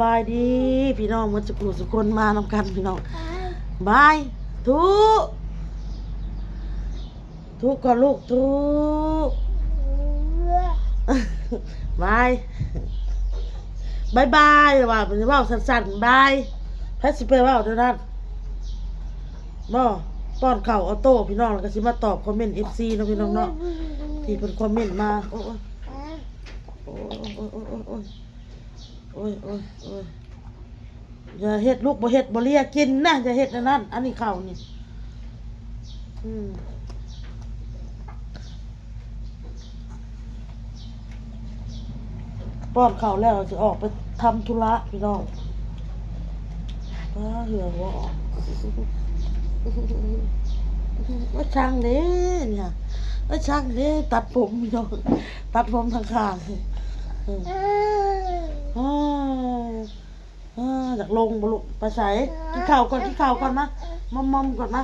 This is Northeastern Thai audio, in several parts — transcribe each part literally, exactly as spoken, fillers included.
บายดีพี่น้อง หมดสุขุสุคนมานำกันพี่น้อง บาย ทุ ทุก่อนลูก ทุ บาย บายบาย ว่าเป็นเว้าสั้นๆ บาย ไผสิไปเว้าเท่านั้น บ่ ป้อนข้าวออโต้พี่น้อง แล้วก็สิมาตอบคอมเมนต์ เอฟซี เนาะพี่น้องเนาะ ที่เพิ่นคอมเมนต์มา โอ้ย โอ้ย โอ้ย โอ้ย โอ้ย โอ้ย โอ้ย โอ้ย โอ้ย โอ้ย อย่าเฮ็ดลูก บ่เฮ็ด บ่เลียกินนะ อย่าเฮ็ดอันนั้น อันนี้ข้าวนี่ อืม ป้อนข้าวแล้วสิออกไปทำธุระพี่น้อง อ้า เหงื่อหัวออก ว่าช่างเด้เนี่ย ว่าช่างเด้ ตัดผมพี่น้อง ตัดผมทางข้าง อืม อ้า อ่า อยากลงบ่ลูก ไปไส กินข้าวก่อน กินข้าวก่อนมา มอมๆ ก่อนมา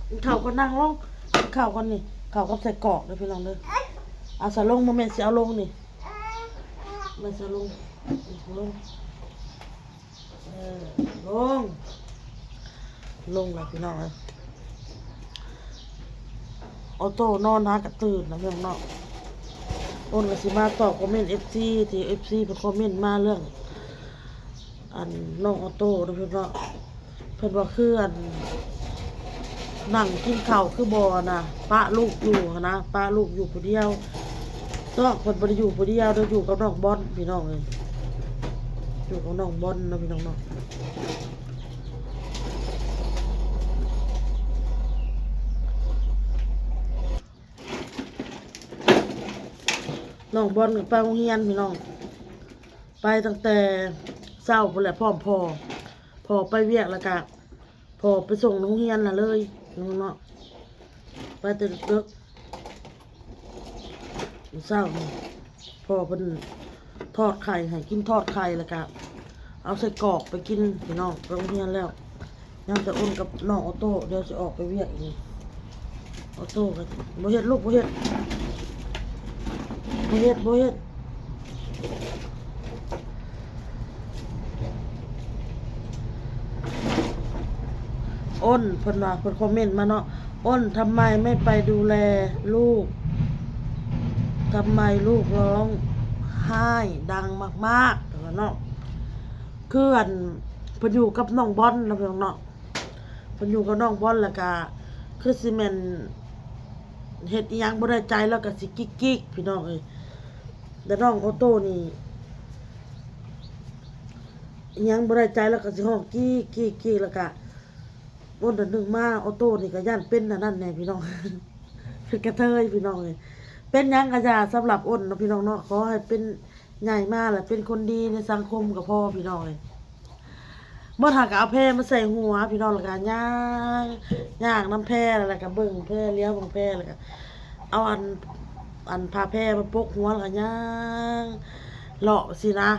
กินข้าวก่อน นั่งลง กินข้าวก่อนนี่ ข้าวกับไส้กรอกเด้อพี่น้องเด้อ เอาซะลงมา แม่สิเอาลงนี่ แม่สิเอาลง ลง เออ ลง ลงแล้วพี่น้องเอ้ย ออโต้นอนหากะตื่นนะพี่น้องเนาะ อ้นก็สิมาตอบคอมเมนต์ เอฟซี ที่ เอฟซี เพิ่นคอมเมนต์มาเรื่อง อันน้องออโต้นะเพิ่นเนาะ เพิ่นว่าคืออัน นั่งกินข้าวคือบ่นะ ปะลูกอยู่หั้นนะ ปะลูกอยู่ผู้เดียว เนาะ เพิ่นบ่ได้อยู่ผู้เดียวเด้อ อยู่กับน้องบอลพี่น้องเอ้ย อยู่กับน้องบอลเนาะพี่น้องเนาะ น้องบอลก็ไปโรงเรียนพี่น้อง ไปตั้งแต่เช้าพู้นแหละ พร้อมพ่อ พ่อไปเวียกแล้วก็ พ่อไปส่งโรงเรียนน่ะเลยเนาะ ไปแต่ดึกๆ เช้านี่ พ่อเพิ่นทอดไข่ให้กิน ทอดไข่แล้วก็ เอาไส้กรอกไปกินพี่น้อง ไปโรงเรียนแล้ว ยังแต่อ้นกับน้องออโต้ เดี๋ยวสิออกไปเวียกอีก ออโต้ก็บ่เฮ็ดลูก บ่เฮ็ด บ่เฮ็ด บ่เฮ็ด อ้น เพิ่นว่า เพิ่นคอมเมนต์มาเนาะ อ้น ทำไมไม่ไปดูแลลูก ทำไมลูกร้องไห้ดังมากๆ เพิ่นว่าเนาะ คืออัน เพิ่นอยู่กับน้องบอลเนาะพี่น้องเนาะ เพิ่นอยู่กับน้องบอลแล้วก็ คือสิแม่น เฮ็ดอิหยังบ่ได้ใจแล้วก็สิกิกๆ พี่น้องเอ้ย แต่น้องออโต้นี่ อิหยังบ่ได้ใจแล้วก็สิฮ้องกิกๆๆ แล้วก็ อ้นอันหนึ่งมา ออโต้นี่ก็ย้านเป็นอันนั้นแหน่พี่น้อง เป็นกระเทยพี่น้องเอ้ย เป็นหยังก็อย่า สำหรับอ้นเนาะพี่น้องเนาะ ขอให้เป็นใหญ่มาแล้วเป็นคนดีในสังคมก็พอพี่น้องเอ้ย เมื่อหากเอาแพรมาใส่หัวพี่น้อง แล้วก็ย่าง ย่างนำแพร แล้วก็เบิ่งแพร เลี้ยวเบิ่งแพร แล้วก็เอาอัน อันผ้าแพรมาปกหัว แล้วก็ย่างเลาะสินะ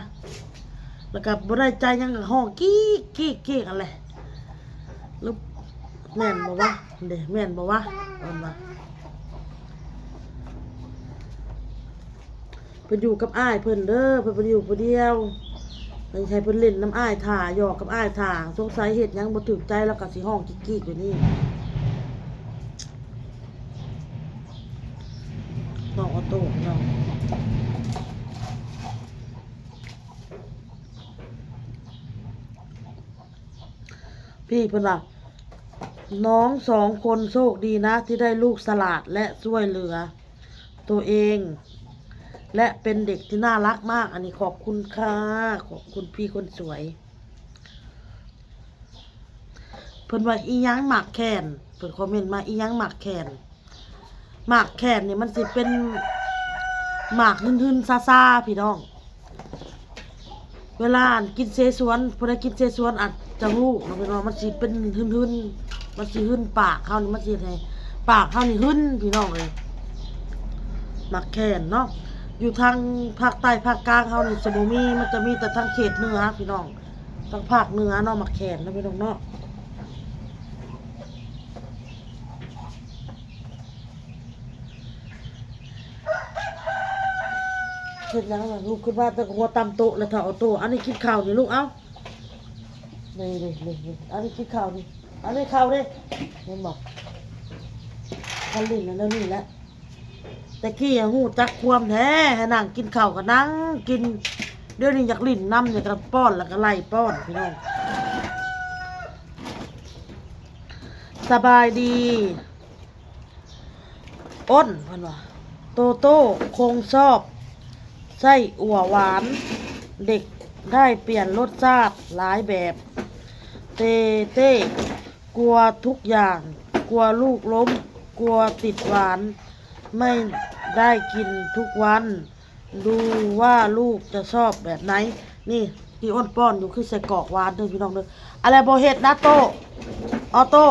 แล้วก็บ่ได้ใจหยังก็ฮ้องกรี๊ดกรี๊ดกรี๊ดอันแหละ หรือแม่นบ่วะ เด้ แม่นบ่วะ เพิ่นว่า เพิ่นอยู่กับอ้ายเพิ่นเด้อ เพิ่นบ่ได้อยู่ผู้เดียว เพิ่นให้เพิ่นเล่นนำอ้ายถ่า หยอกกับอ้ายถ่า สงสัยเฮ็ดหยังบ่ถูกใจแล้วก็สิฮ้องกรี๊ดๆ อยู่นี่ น้องออโต้ น้อง พี่เพิ่นว่า น้องสองคนโชคดีนะ ที่ได้ลูกฉลาดและช่วยเหลือตัวเอง และเป็นเด็กที่น่ารักมาก อันนี้ขอบคุณค่ะ ขอบคุณพี่คนสวย เพิ่นว่าอีหยังหมากแคน เพิ่นคอมเมนต์มา อีหยังหมากแคน หมากแคนนี่มันสิเป็นหมากหืนๆ ซาๆ พี่น้อง เวลาอันกินเสฉวน ผู้ใดกินเสฉวนอาจจะฮู้เนาะพี่น้อง มันสิเป็นหืนๆ มันสิหืนปากเฮานี่ มันสิเฮ็ดให้ปากเฮานี่หืนพี่น้องเอ้ย หมากแคนเนาะ อยู่ทางภาคใต้ภาคกลางเฮานี่จะบ่มี มันจะมีแต่ทางเขตเหนือพี่น้อง ทางภาคเหนือเนาะ หมากแคนเนาะพี่น้องเนาะ เ เฮ็ดหยังล่ะ ลุกขึ้นมาแต่หัวตำโต๊ะแล้ว เฒ่าออโต้ อันนี้กินข้าวนี่ลูก เอ้า นี่ๆๆๆ อันนี้กินข้าวนี่ อันนี้ข้าวนี่ เห็นบ่ คันหลิ้นอันนี้แหละ แต่กี้อะฮู้จักความแท้ ให้นั่งกินข้าวก็นั่งกิน เดี๋ยวนี้อยากหลิ้นนำ อยากจะป้อนแล้วก็ไล่ป้อนพี่น้อง สบายดี อ้น เพิ่นว่า โตโต้คงชอบไส้อั่วหวาน เด็กได้เปลี่ยนรสชาติหลายแบบ เตเต้กลัวทุกอย่าง กลัวลูกล้ม กลัวติดหวาน ไม่ได้กินทุกวัน ดูว่าลูกจะชอบแบบไหน นี่ ที่อ้นป้อนอยู่คือไส้กรอกหวานเด้อพี่น้องเด้อ อะไรบ่เฮ็ดนะโต้ ออโต้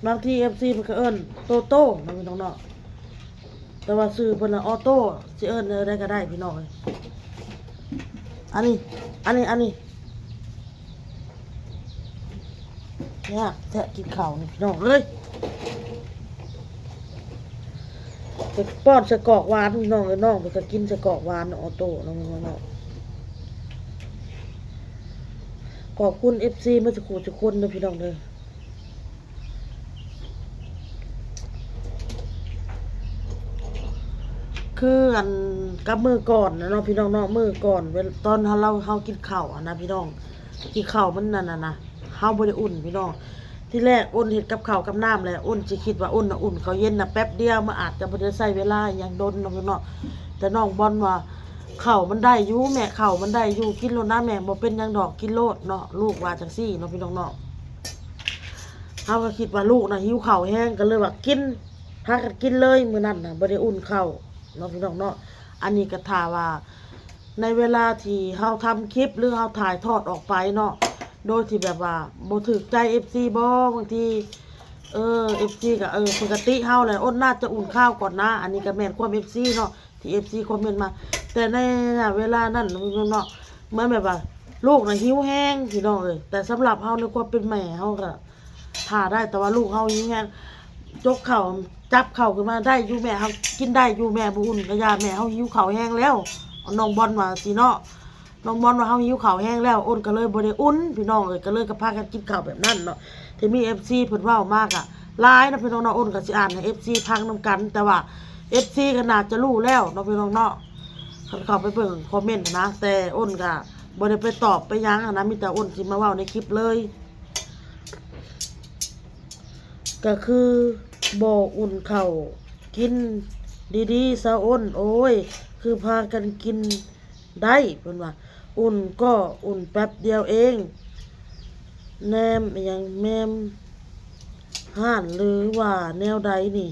บางที เอฟซี มันก็เอิ้นโตโต้นะพี่น้องเนาะ แต่ว่าชื่อเพิ่นน่ะออโต้ สิเอิ้นแนวใดก็ได้พี่น้องเอ้ย อันนี้ อันนี้ อันนี้ ยากแท้กินข้าวนี่พี่น้องเอ้ย ไปป้อนไส้กรอกหวานพี่น้องเอ้ย น้องเพิ่นก็กินไส้กรอกหวานออโต้เนาะพี่น้องเนาะ ขอบคุณ เอฟซี มาสุขุทุกคนเด้อพี่น้องเด้อ คืออันกับมื้อก่อนนะเนาะพี่น้องเนาะ มื้อก่อนเวลาตอนเฮา เรา เฮากินข้าวอะนะพี่น้อง ที่ข้าวมันนั่นน่ะนะ เฮาบ่ได้อุ่นพี่น้อง ที่แรกอ้นเฮ็ดกับข้าวกับน้ำแหละ อ้นสิคิดว่าอ้นน่ะอุ่นข้าวเย็นน่ะแป๊บเดียว มันอาจจะบ่ได้ใช้เวลาหยังดนเนาะพี่น้อง แต่น้องบอลว่า ข้าวมันได้อยู่แม่ ข้าวมันได้อยู่ กินโลดนะแม่ บ่เป็นหยังดอก กินโลดเนาะ ลูกว่าจั่งซี้เนาะพี่น้องเนาะ เฮาก็คิดว่าลูกน่ะหิวข้าวแฮง ก็เลยว่ากิน พากันกินเลยมื้อนั้นน่ะ บ่ได้อุ่นข้าวเนาะพี่น้องเนาะ อันนี้ก็ถ้าว่า ในเวลาที่เฮาทำคลิป หรือเฮาถ่ายทอดออกไปเนาะ โดยที่แบบว่าบ่ถูกใจ เอฟซี บ่ บางที เออ เอฟซี ก็ เออ ปกติเฮาแหละ อ้นน่าจะอุ่นข้าวก่อนนะ อันนี้ก็แม่นความ เอฟซี เนาะ ที่ เอฟซี คอมเมนต์มา แต่ในเวลานั้นเนาะ เหมือนแบบว่า ลูกน่ะหิวแฮงพี่น้องเอ้ย แต่สำหรับเฮาในความเป็นแม่เฮาก็ท่าได้ แต่ว่าลูกเฮาหิวแฮง จกข้าว จับข้าวขึ้นมา ได้อยู่แม่ เฮากินได้อยู่แม่ บ่อุ่นก็อย่าแม่ เฮาหิวข้าวแฮงแล้ว น้องบอลว่าสิเนาะ น้องบอลว่าเฮาหิวข้าวแฮงแล้ว อ้นก็เลยบ่ได้อุ่นพี่น้องเอ้ย ก็เลยก็พากันกินข้าวแบบนั้นเนาะ ที่มี เอฟซี เพิ่นเว้ามาก็หลายเนาะพี่น้องเนาะ อ้นก็สิอ่านให้ เอฟซี ฟังนำกัน แต่ว่า เอฟซี ก็น่าจะรู้แล้วเนาะพี่น้องเนาะ คันเข้าไปเบิ่งคอมเมนต์นะ แต่อ้นก็บ่ได้ไปตอบไปหยังหั้นนะ มีแต่อ้นสิมาเว้าในคลิปเลย ก็คือบ่อุ่นข้าวกินดีๆ ซะอ้น โอ้ย คือพากันกินได้ เพิ่นว่า อุ่นก็อุ่นแป๊บเดียวเอง แนมอิหยัง แมมห้านหรือว่าแนวใดนี่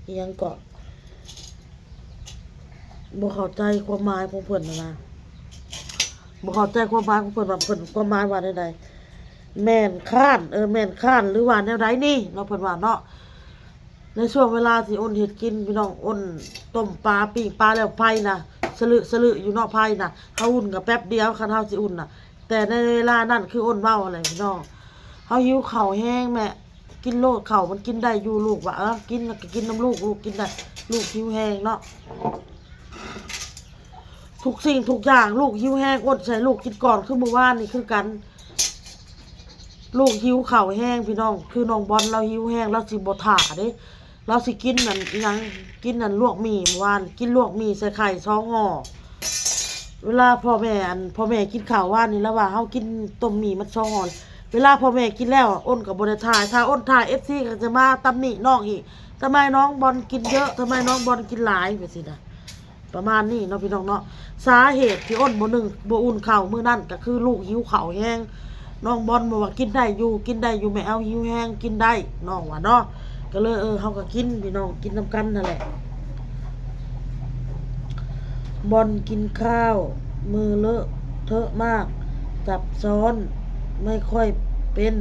อิหยังเกาะ บ่เข้าใจความหมายของเพิ่นน่ะนะ บ่เข้าใจความหมายของเพิ่นว่าเพิ่นความหมายว่าแนวใด แม่นค้าน เออ แม่นค้านหรือว่าแนวใดนี่เนาะ เพิ่นว่าเนาะ ในช่วงเวลาที่อ้นเฮ็ดกินพี่น้อง อ้นต้มปลาปิ้งปลาแล้วไฟนะ สะลึสะลึอยู่เนาะไฟนะ เฮาอุ่นก็แป๊บเดียวคันเฮาสิอุ่นน่ะ แต่ในเวลานั้นคืออ้นเว้าอะไรพี่น้อง เฮาหิวข้าวแฮงแม่ กินโลดข้าวมันกินได้อยู่ ลูกว่า เออ กินก็กินนำลูก ลูกกินได้ ลูกหิวแฮงเนาะ ทุกสิ่งทุกอย่างลูกหิวแฮง อ้นสิให้ลูกกินก่อน คือมื้อวานนี่คือกัน ลูกหิวข้าวแฮงพี่น้อง คือน้องบอลลาวหิวแฮง ลาวสิบ่ท่าเด้ ลาวสิกินนั่นอิหยัง กินนั่นลวกหมี่มื้อวาน กินลวกหมี่ใส่ไข่สองห่อ เวลาพ่อแม่อัน พ่อแม่กินข้าววานนี่ ลาวว่าเฮากินต้มหมี่มันสองห่อ เวลาพ่อแม่กินแล้ว อ้นก็บ่ได้ถ่าย ถ้าอ้นถ่าย เอฟซี ก็จะมาตำหนิน้องอีก ทำไมน้องบอลกินเยอะ ทำไมน้องบอลกินหลาย แบบนี้นะ ประมาณนี้เนาะพี่น้องเนาะ สาเหตุที่อ้นบ่นึ่งบ่อุ่นข้าวมื้อนั้นก็คือลูกหิวข้าวแฮง น้องบอลบอกว่ากินได้อยู่ กินได้อยู่แม่ เอาหิวแฮงกินได้ น้องว่าเนาะ ก็เลย เออ เฮาก็กินพี่น้อง กินนำกันนั่นแหละ บอลกินข้าว มือเลอะเทอะมาก จับช้อนไม่ค่อยเป็น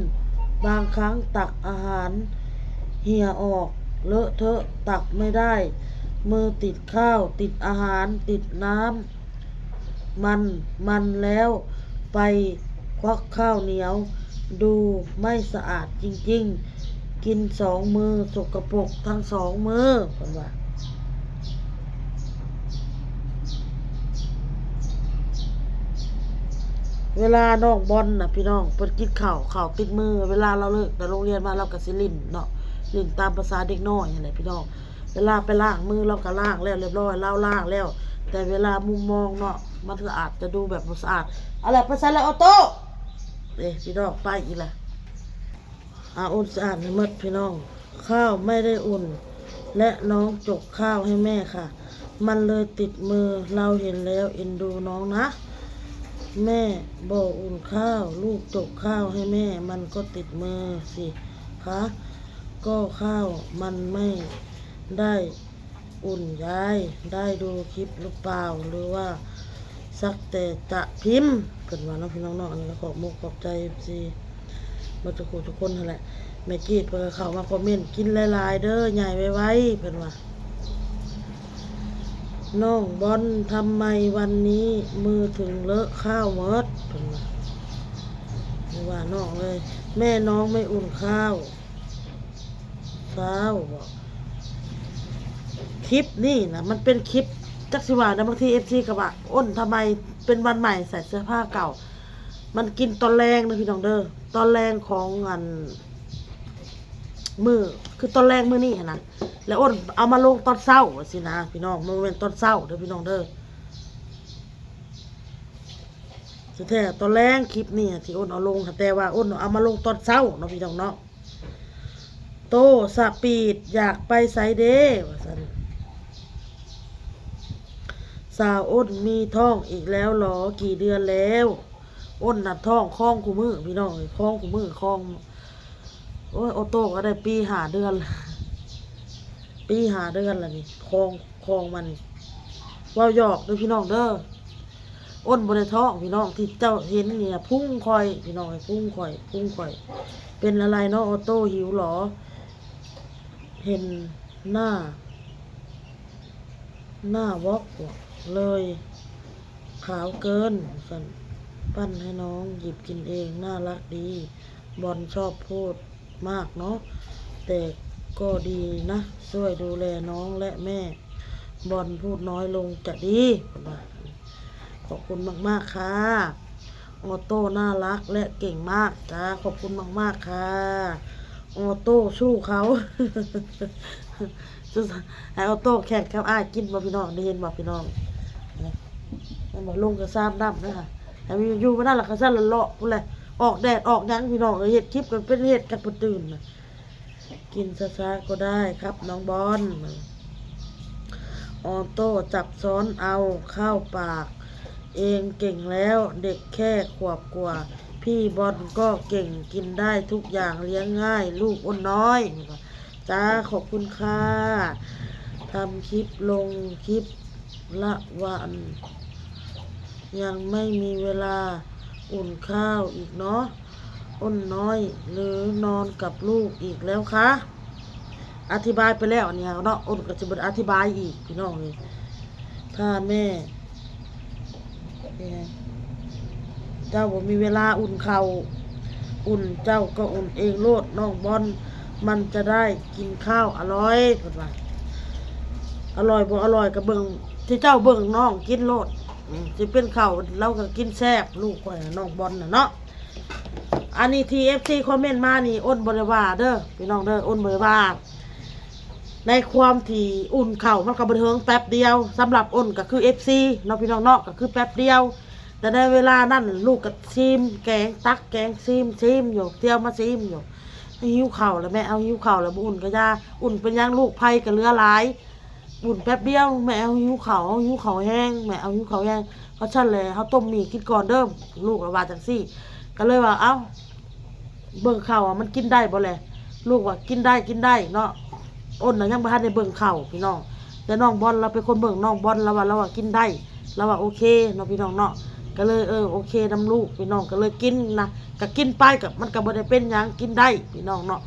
บางครั้งตักอาหารเหี่ยออก เลอะเทอะตักไม่ได้ มือติดข้าว ติดอาหาร ติดน้ำ มัน มันแล้ว ไปควักข้าวเหนียว ดูไม่สะอาดจริงๆ กินสองมือ สกปรกทั้งสองมือ เพิ่นว่า เวลาน้องบอลน่ะพี่น้อง เพิ่นกินข้าว ข้าวติดมือ เวลาลาวเลิกแต่โรงเรียนมา ลาวก็สิเล่นเนาะ เล่นตามประสาเด็กน้อยหั้นแหละพี่น้อง เวลาไปล้างมือ ลาวก็ล้างแล้วเรียบร้อย ลาวล้างแล้ว แต่เวลามุมมองเนาะ มันก็อาจจะดูแบบบ่สะอาด เอาล่ะ ไปใส่แล้วออโต้ เอ๊ะ พี่น้อง ไปอีกแล้ว อ่ะ โอนสะอาดให้หมดพี่น้อง ข้าวไม่ได้อุ่น และน้องจกข้าวให้แม่ค่ะ มันเลยติดมือ เราเห็นแล้วเอ็นดูน้องนะ แม่บอกอุ่นข้าว ลูกจกข้าวให้แม่ มันก็ติดมือสิคะ ก็ข้าวมันไม่ได้ อุ่น ยายได้ดูคลิปหรือเปล่า หรือว่าสักแต่จะพิมพ์ เพิ่นว่าเนาะพี่น้องเนาะ อันนี้ก็ขอบมกขอบใจ เอฟซี เบิดทุกผู้ทุกคนหั้นแหละ แม่จีดเพิ่นก็เข้ามาคอมเมนต์ กินหลายๆ เด้อ ใหญ่ไวๆ เพิ่นว่า น้องบอลทำไมวันนี้มือถึงเลอะข้าวหมด เพิ่นว่า เพิ่นว่าน้องเลย แม่น้องไม่อุ่นข้าว เช้าบ่ คลิปนี่นะมันเป็นคลิป จักสิว่านะ บางทีเอฟซีก็ว่า อ้นทำไมเป็นวันใหม่ใส่เสื้อผ้าเก่า มันกินตอนแลงนะพี่น้องเด้อ ตอนแลงของอัน มื้อ คือตอนแลงมื้อนี้หั้นนะ แล้วอ้นเอามาลงตอนเช้าสินะพี่น้อง มันบ่แม่นตอนเช้าเด้อพี่น้องเด้อ แท้ๆ ตอนแลงคลิปนี่ที่อ้นเอาลงหั้น แต่ว่าอ้นเอามาลงตอนเช้าเนาะพี่น้องเนาะ โตสปีดอยากไปไสเด้ ว่าซั่น สาวอ้นมีท้องอีกแล้วหรอ กี่เดือนแล้ว อ้นน่ะท้องคลองคู่มื้อพี่น้องเอ้ย คลองคู่มื้อ คลอง โอ้ย ออโต้ก็ได้ปีห้าเดือนละ ปีห้าเดือนละนี่ คลอง คลองมานี่ เว้าหยอกเด้อพี่น้องเด้อ อ้นบ่ได้ท้องพี่น้อง ที่เจ้าเห็นนี่นะพุงข่อยพี่น้อง พุงข่อย พุงข่อย เป็นอะไรเนาะออโต้ หิวหรอ เห็นหน้า หน้าวอกเลย ขาวเกิน ซั่น ปั้นให้น้องหยิบกินเอง น่ารักดี บอลชอบพูดมากเนาะ แต่ก็ดีนะ ช่วยดูแลน้องและแม่ บอลพูดน้อยลงจะดี เพิ่นว่า ขอบคุณมากๆ ค่ะ ออโต้น่ารักและเก่งมากจ้า ขอบคุณมากๆ ค่ะ ออโต้สู้เขา ให้ออโต้แข่งกับอ้ายกินบ่พี่น้อง ได้เห็นบ่พี่น้อง นะ แม่นบ่ ลงกระซ้ำดำนะคะ ให้มันอยู่บ่นั่นล่ะ กระซ้ำละเลาะพู้นแหละ ออกแดดออกหยังพี่น้องเอ้ย เฮ็ดคลิปกันเป็นเฮ็ดกันบ่ตื่นน่ะ กินช้าๆก็ได้ครับน้องบอล ออโต้จับช้อนเอาเข้าปากเองเก่งแล้ว เด็กแค่ขวบกว่า พี่บอลก็เก่ง กินได้ทุกอย่าง เลี้ยงง่าย ลูกอ้นน้อย นี่ก็ จ้า ขอบคุณค่ะ ทำคลิปลงคลิปละวัน ยังไม่มีเวลาอุ่นข้าวอีกเนาะ อ้นน้อย หรือนอนกับลูกอีกแล้วคะ อธิบายไปแล้วเนี่ยเนาะ อ้นก็สิบ่ได้อธิบายอีกพี่น้องเอ้ย ถ้าแม่ เจ้าบ่มีเวลาอุ่นข้าว อุ่นเจ้าก็อุ่นเองโลด น้องบอล มันจะได้กินข้าวอร่อย เพิ่นว่า อร่อยบ่อร่อยก็เบิ่ง ที่เจ้าเบิ่งน้องกินโลด อืม สิเป็นข้าว ลาวก็กินแซ่บ ลูกข้อยน่ะ น้องบอลน่ะเนาะ อันนี้ที่เอฟซีคอมเมนต์มานี่ อ้นบ่ได้ว่าเด้อ พี่น้องเด้อ อ้นบ่ได้ว่า ในความที่อุ่นข้าวมันก็บ่เถิงแป๊บเดียว สำหรับอ้นก็คือเอฟซีเนาะพี่น้องเนาะ ก็คือแป๊บเดียว แต่ในเวลานั้นลูกก็ซิมแกง ตักแกงซิม ซิมอยู่ เที่ยวมาซิมอยู่ หิวข้าวแล้วแม่ เอาหิวข้าวแล้ว บ่อุ่นก็อย่า อุ่นเป็นหยัง ลูกไผก็เหลือหลาย อุ่นแป๊บเดียว แม่เอาหิวข้าว เอาหิวข้าวแฮง แม่เอาหิวข้าวแฮง เพราะฉะนั้นแหละ เฮาต้มหมี่กินก่อนเด้อ ลูกละว่าจั่งซี้ ก็เลยว่า เอ้า เบิ่งข้าวว่ามันกินได้บ่แหละ ลูกว่ากินได้ กินได้เนาะ อ้นน่ะยังบ่ทันได้เบิ่งข้าวพี่น้อง แต่น้องบอลลาวเป็นคนเบิ่ง น้องบอลลาวว่า ลาวว่ากินได้ ลาวว่าโอเคเนาะพี่น้องเนาะ ก็เลย เออ โอเคนำลูกพี่น้อง ก็เลยกินนะ ก็กินไป ก็มันก็บ่ได้เป็นหยัง กินได้พี่น้องเนาะ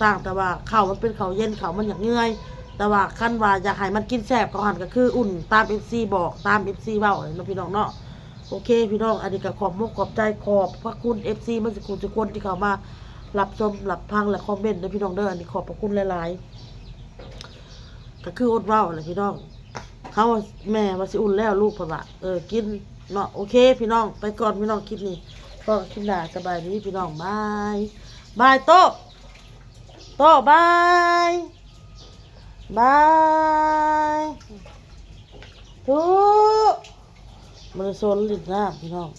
ต่างแต่ว่าข้าวมันเป็นข้าวเย็น ข้าวมันอยากเมื่อย แต่ว่าคันว่าอยากให้มันกินแซ่บกว่าหั่นก็คืออุ่นตามเอฟซีบอก ตามเอฟซีเว้าเนาะพี่น้องเนาะ โอเคพี่น้อง อันนี้ก็ขอบมกขอบใจ ขอบพระคุณเอฟซีเบิดสุขุทุกคนที่เข้ามารับชมรับฟังและคอมเมนต์เด้อพี่น้องเด้อ อันนี้ขอบพระคุณหลายๆ ก็คืออดเว้าแหละพี่น้อง เขาว่าแม่ว่าสิอุ่นแล้วลูกเพิ่นว่า เออ กิน เนาะ โอเคพี่น้อง ไปก่อนพี่น้อง คลิปนี้ พอกันคลิปหน้า สบายดีพี่น้อง บาย บายโต โต บาย บาย ทุ มันโซนลินน้ำพี่น้อง